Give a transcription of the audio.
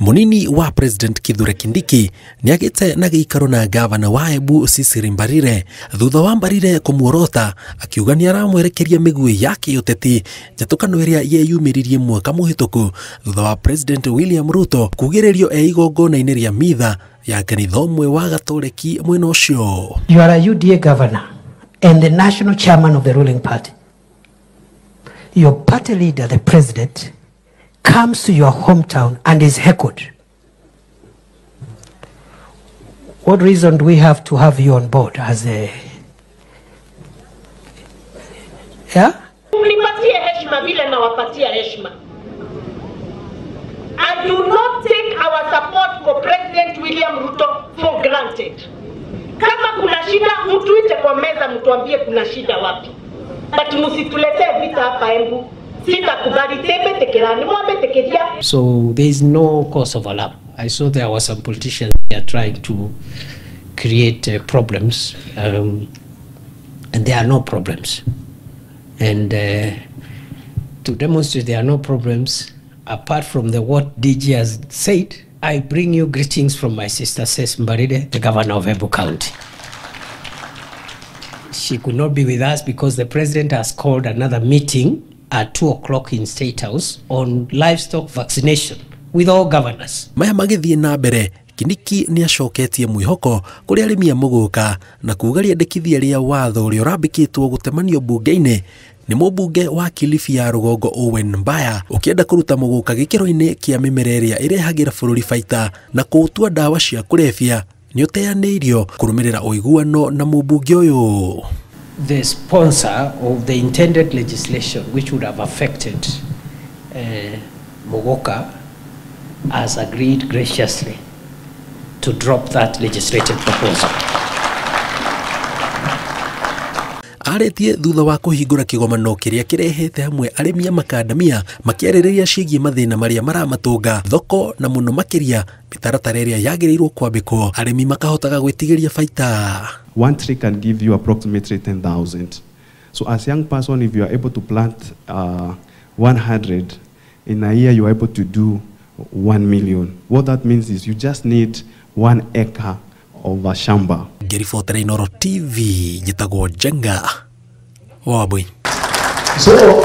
Munini wa President Kithure Kindiki nĩagĩte na gĩikaro na gavana wa Embu Cecily Mbarire thutha wa Mbarire kũmuorota akiuga nĩaramwerekeria mĩguĩ ya kĩũteti njatũkano ĩrĩa yeyumĩririe mwaka mũhĩtũku thutha wa President William Ruto kugĩrĩrio e igongona-inĩ rĩa mitha ya kanitha ũmwe wa Gatoreki mwena ũcio. You are a UDA governor and the national chairman of the ruling party. Your party leader, the president, comes to your hometown and is heckled. What reason do we have to have you on board as a... Yeah? Mnipatie heshima vile nawapatia heshima. I do not take our support for President William Ruto for granted. Kama kuna shida, mtuite kwa meza mtuambie kuna shida wapi. But msituletee vita hapa Embu. Sitakubali tebe tekerani mwambe tekeria. So there is no cause of alarm. I saw there were some politicians there trying to create problems, and there are no problems. And to demonstrate there are no problems, apart from the what DG has said, I bring you greetings from my sister Cecily Mbarire, the governor of Embu County. She could not be with us because the president has called another meeting at 2 o'clock in State House on livestock vaccination with all governors. Maya magĩthiĩ na mbere, Kindiki nĩacoketie mwĩhoko kũrĩ arĩmi a mũgũka na kuga rĩendekithia rĩa watho ũrĩa ũrambĩkĩtwo gũtemanio mbunge-inĩ nĩ mũmbunge wa Kilifi ya rũgongo Owen Mbaya ũkĩenda kũruta mũgũka gĩkĩro-inĩ kĩa mĩmera ĩrĩa ĩrehagĩra bũrũri baita na kũũtua ndawa cia kũrebia nĩũteanĩirio kũrũmĩrĩra ũiguano na mũmbunge ũyũ. The sponsor of the intended legislation which would have affected Muguka has agreed graciously to drop that legislative proposal. Arĩtie thutha wa kũhingũra kĩgomano kĩrĩa kĩrehete hamwe arĩmi a makandamia makĩarĩrĩria ciĩgiĩ mathĩna marĩa maramatũnga thoko na mũno makĩria mĩtaratara ĩrĩa yagĩrĩirwo kwambĩkwo arĩmi makahotaga gwĩtigĩria baita. One tree can give you approximately 10,000. So as a young person, if you are able to plant 100 in a year, you are able to do 1 million. What that means is you just need 1 acre of a shamba. Ngĩribotera Inooro TV njĩtagwo Njenga Wambui. So